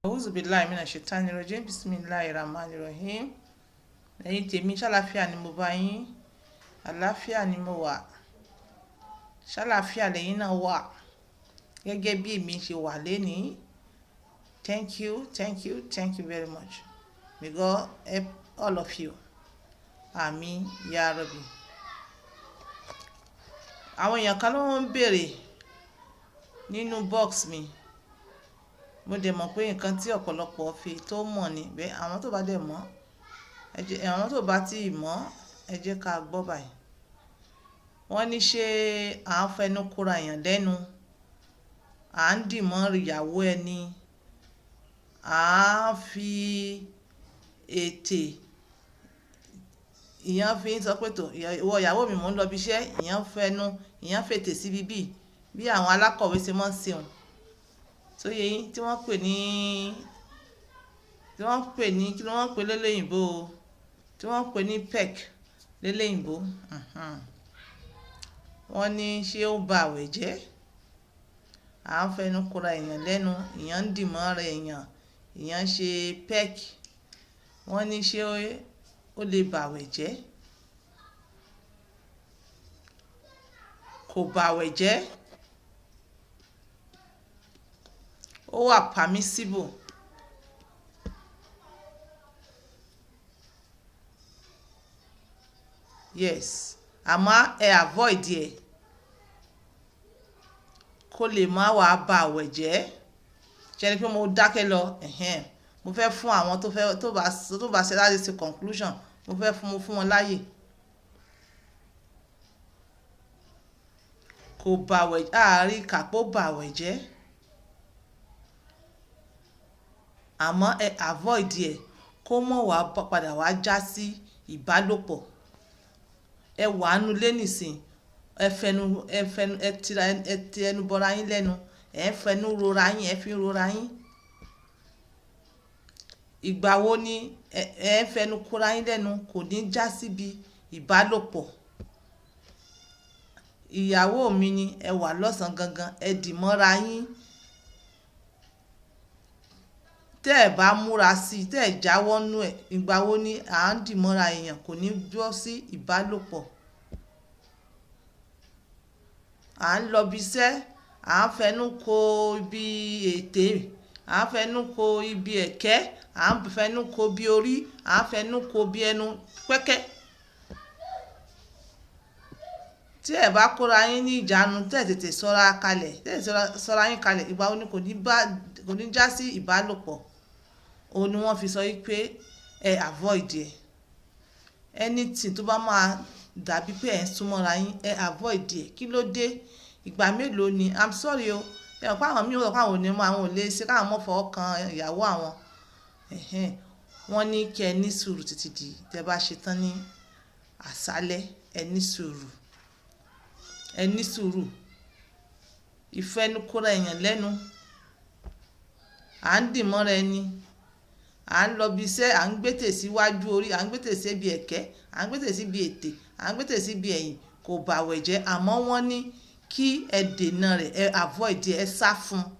Auzubillahi minash shaitani rajim. Bismillahir rahmanir rahim. Ẹ̀yin tèmi, ṣàlàáfíà ni mo bá yín. Àlàáfíà ni mo wà. Ṣàlàáfíà lẹ́yìn náà wà. Gẹ́gẹ́ bí èmi ṣe wà lénìí. Thank you, thank you, thank you very much. May God help all of you. Àmín ya Rabbi. Àwọn èèyàn kan ló ń béèrè nínú box mi. Mo dẹ̀ mọ̀ pé nǹkan tí ọ̀pọ̀lọpọ̀ fi tó mọ̀ ni. Bẹ́ẹ̀ àwọn tó bá dẹ̀ mọ̀, ẹ jẹ́, àwọn tó bá tí ì mọ̀, ẹ jẹ́ ká gbọ́ báyìí. Wọ́n ní ṣé à ń fẹnu kóra èèyàn lẹ́nu, à ń dì mọ́ ìyàwó ẹni, à ń fi ètè, ìyẹn fi ń sọ pé tò, ìwọ ìyàwó mi mò ń lọ ibi iṣẹ́, ìyẹn fẹnu, ìyẹn fètè síbi bí, bí àwọn alákọ̀wé ṣe máa ń ṣe òun. Tó yé yín tí wọ́n pè ní, tí wọ́n pè ní, kí ni wọ́n pè léléyìnbó o? Tí wọ́n pè ní peck léléyìnbó. Wọ́n ní ṣé ó ba àwẹ̀ jẹ́? À ń fẹnu kóra èèyàn lẹ́nu, ìyẹn ń dì mọ́ ara èèyàn, ìyẹn ń ṣe peck. Wọ́n ní ṣé ó lè ba àwẹ̀ jẹ́? Kò ba àwẹ̀ jẹ́. Ó wà permissible. Yes, àmọ́ ẹ avoid ẹ̀ kó lè má wá ba àwẹ̀ jẹ́. Ṣé ẹ rí pé mo dákẹ́ lọ? Ẹ̀hẹn. Mo fẹ́ fún àwọn tó fẹ́, tó bá ṣe láti ṣe conclusion, mo fẹ́ fún, mo fún wọn láàyè. Kò ba àwẹ̀, a rí kà pé ó ba àwẹ̀ jẹ́. Àmọ́ ẹ avoid ẹ̀ kó mọ̀ wá padà wá já sí ìbálòpọ̀. Ẹ wà nínú ilé nísìnyí, ẹ fẹnu, ẹ fẹnu, ẹ tira, ẹ ti ẹnu bọra yín lẹ́nu, ẹ ń fẹnu rora yín, ẹ fi ń rora yín. Ìgbà wo ni ẹ ń fẹnu kóra yín lẹ́nu kò ní já síbi ìbálòpọ̀. Ìyàwó mi ni ẹ wà lọ́sàn gangan, ẹ dì mọ́ra yín. Tẹ́ ẹ bá múra sí i, tẹ́ ẹ jáwọ́ nú ẹ̀, ìgbà wo ni à ń dì mọ́ra èèyàn kò ní bọ́ sí ìbálòpọ̀. À ń lọ ibi iṣẹ́, à ń fẹnu kó ibi ètè, à ń fẹnu kó ibi ẹ̀kẹ́, à ń fẹnu kó ibi orí, à ń fẹnu kó ibi ẹnu pẹ́kẹ́. Tí ẹ bá kóra yín ní ìjánu, tẹ́ ẹ tètè sọ́ra kalẹ̀, tẹ́ ẹ sọ́ra yín kalẹ̀, ìgbà wo ni kò ní bá, kò ní já sí ìbálòpọ̀. Òun ni wọ́n fi sọ wípé ẹ avoid ẹ̀. Anything tó bá máa dàbí pé ẹ̀ ń sún mọ́ra yín, ẹ avoid ẹ̀. Kí ló dé? Ìgbà mélòó ni? I'm sorry o. Ẹ mọ̀ pé àwọn mìíràn sọ pé àwọn ò ní mọ̀, àwọn ò lè ṣe káwọn mọ́ fọwọ́ kan ìyàwó àwọn. Ẹ̀hẹn. Wọ́n ní kí ẹ ní sùúrù títí di tí ẹ bá ṣe tán ní àṣálẹ́, ẹ ní sùúrù. Ẹ ní sùúrù. Ìfẹnu kóra èèyàn lẹ́nu. À ń dì mọ́ra ẹni. À ń lọ ibi iṣẹ́, à ń gbé tè síwájú orí, à ń gbé tè sí ibi ẹ̀kẹ́, à ń gbé tè sí ibi ètè, à ń gbé tè sí ibi ẹ̀yìn, kò ba àwẹ̀ jẹ́. Àmọ́ wọ́n ní kí ẹ dènà rẹ̀, ẹ avoid ẹ̀, ẹ sá fún un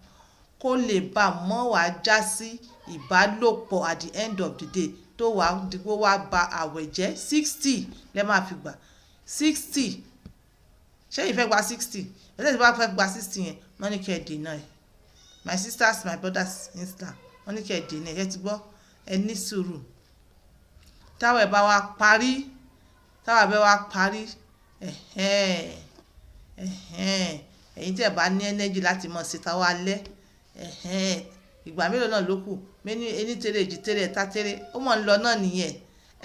kó lè bá mọ́ wá já sí ìbálòpọ̀ at the end of the day tó wá di pé wá ba àwẹ̀ jẹ́. 60 lẹ máa fi gbà. 60. Ṣé ẹ̀yin fẹ́ gba 60? Ẹ̀yin tí bá fẹ́ gba 60 yẹn, wọ́n ní kí ẹ dènà ẹ̀. My sisters, my brothers in Islam, wọ́n ní kí ẹ dènà ẹ̀. Ẹ ti gbọ́? Ẹ ní sùúrù. Táwẹ̀ bá wá parí, táwẹ̀ bá wá parí, ẹ̀hẹn, ẹ̀hẹn, ẹ̀yin tí ẹ bá ní energy láti mọ̀ sí táwà alẹ́, ẹ̀hẹn, ìgbà mélòó náà ló kù? Méní, ení tere, èjì tere, ẹ̀ta tere, ó mọ̀ ń lọ náà nìyẹn.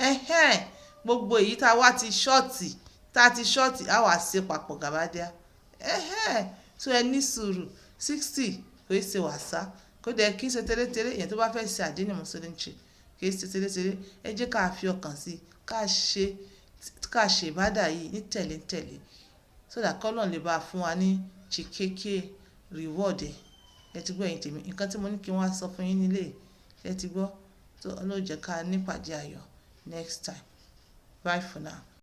Ẹ̀hẹn, gbogbo èyí tá wá ti ṣọ́ọ̀tì, tá ti ṣọ́ọ̀tì, á wá ṣe papọ̀ gàbádíá. Ẹ̀hẹn, so ẹ ní sùúrù. 60 kò ì ṣe wàsá. Kó dẹ̀ kí í ṣe tẹ́lẹ̀tẹ́lẹ̀, èèyàn tó bá fẹ́ ṣe àdínì Mùsùlùmí kì í ṣe tẹ́lẹ̀tẹ́lẹ̀. Ẹ jẹ́ ká fi ọkàn sí i, ká ṣe ìbádà yìí ní tẹ̀lé-tẹ̀lé so that kí Ọlọ́run lè bá fún wa ní chikeke reward ẹ̀. Ẹ ti gbọ́ ẹ̀yin tèmi. Nǹkan tí mo ní kí n wá sọ fún yín nílé, ẹ ti gbọ́? So Ọlọ́run jẹ́ ká ní ìpàdé ayọ̀ next time. Bye for now.